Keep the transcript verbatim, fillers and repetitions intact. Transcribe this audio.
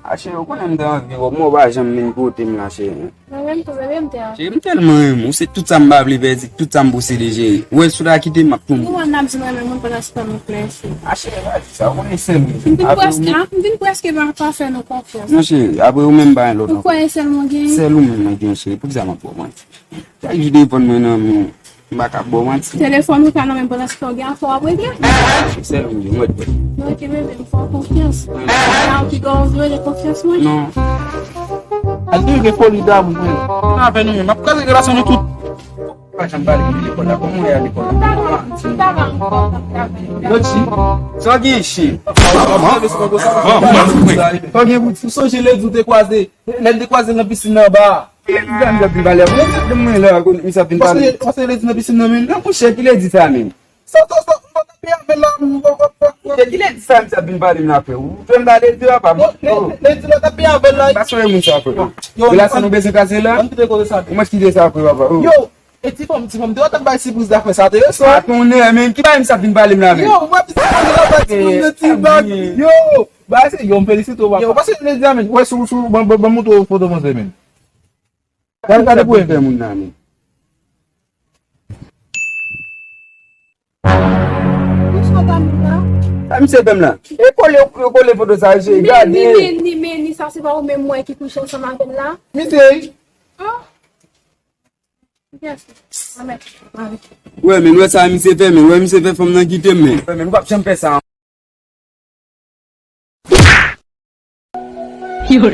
A cheri, ou konnen m te anvi wè w, men w pa janm vin kote m la, cheri. Mwen menm tou, bebe, m te anvi. Cheri, m tèlman renmen w, se tout sa m pa vle pèdi, tout sa m posede, cheri. Ou wè si w ta kite m, m ap tonbe. Ou konn ap di m renmen moun pandan se tan m klè, cheri. A cheri, pa di sa, ou konnen sèl ou. M vin prèske, m vin prèske pa, pa fè nou konfyans. Non, cheri, apre ou menm pa gen lòt ankò. Ou kwè e sèl mwen genyen? Sèl ou menm mwen genyen, cheri. Poukisa m ap ba w manti? Chak jou telefòn mwen nan men w, m pa ka ba w manti. Telefòn ou pa nan men m pandan se tan w gen afè w ap regle? Sèl ou menm mwen. Non, ok, bebe, m fè w konfyans. La ou ki gen anvi de konfyans mwen? Non. Al di gen foli damou mwen. Nan avè nou menm, m ap kraze relasyon nou tout. Pa janm pale de lekòl la, kòman w ye a lekòl la? Lòt chi. Sa w gen chen? Sa w gen pou di? Ou sonje lè di w te kwaze, lè n te kwaze nan pisin nan anba a? Lè di sa m t ap vin pale avè w, se de mwen la, misye ap vin pale. Paske, paske lè di nan pisin nan menm. Non, monchè, ki lè di sa menm? Sa, sa, sa, m pa t ap avè l la, m, m, m, m, m. Ki lè di sa misye ap vin pale m la, frè? Ou fè m pale de papa m. Lè, lè di la t ap avè l la. Pa sonje moun sa, frè. Yo, relasyon nou bezwen kraze la? Ann kite koze sa. Mwen kite sa, frè, papa. Yo, e ti fanm, ti fanm, te w t ap bay sipriz la, frè, sa te yo sa. Pa konnen, men ki bagay misye ap vin pale m la, men? Yo, wè, ti fanm, te w t ap bay sipriz la, ti bag. Yo, bagay se, yo, m felisite w, papa. Yo, paske lè di a, men, wè, sou, sou, ban, ban, ban m montre w foto manzè, men. Gade, gade pou fè moun nan men. Sa misye fè m la? E kole, yo kole foto sa, je gade. Meni, meni, sa se pa ou menm mwen ki kouche ansanm avè l la? Misye. Oh. Yes. Amen. Amen. Wè, men wè sa misye fè, men wè misye fè fanm nan kite m, men. Wè, men nou p ap janm fè sa. Yo.